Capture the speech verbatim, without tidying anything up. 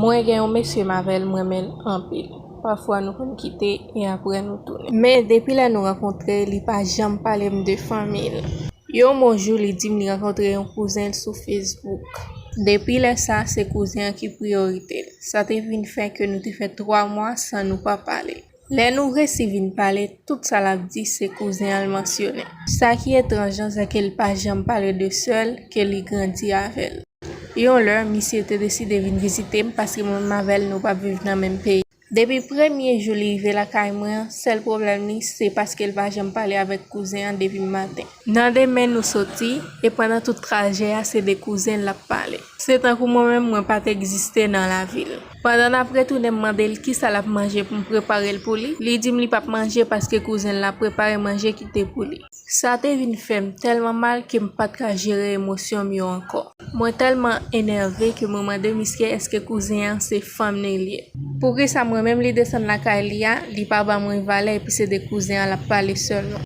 Mwen gen yon mesye m avè l, m renmen l anpil. Pafwa nou konn kite e apre nou tounen. Men depi lè nou rankontre, li pa janm pale m de fanmi l. Yon bon jou, li di m li rankontre yon kouzen l sou Facebook. Depi lè sa, se kouzen an ki priyorite l. Sa te vin fè ke nou te fè twa mwa san nou pa pale. Lè nou resi vin pale, tout sa l ap di se kouzen an l mansyonnen. Sa ki etranj lan, se ke l pa janm pale de sè l ke li grandi avè l. Yon lè, misye te deside vin vizite m paske mwen menm avè l nou p ap viv nan menm peyi. Depi premye jou li rive lakay mwen an, sèl pwoblèm li se paske l pa janm pale avèk kouzen an depi maten. Nan demen nou soti, e pandan tout trajè a se de kouzen l ap pale. Se tankou mwen menm mwen pa t egziste nan lavi l. Pandan n ap retounen, m mande l kisa l ap manje pou m prepare l pou li. Li di m li p ap manje paske kouzen l la prepare manje kite pou li. Sa te vin fè m tèlman mal ke m pa t ka jere emosyon m yo ankò. Mwen tèlman enève ke mwen mande misye èske kouzen an se fanm li l ye. Poukisa mwen menm li desann lakay li a, li pa ban mwen valè epi se de kouzen an l ap pale sèlman.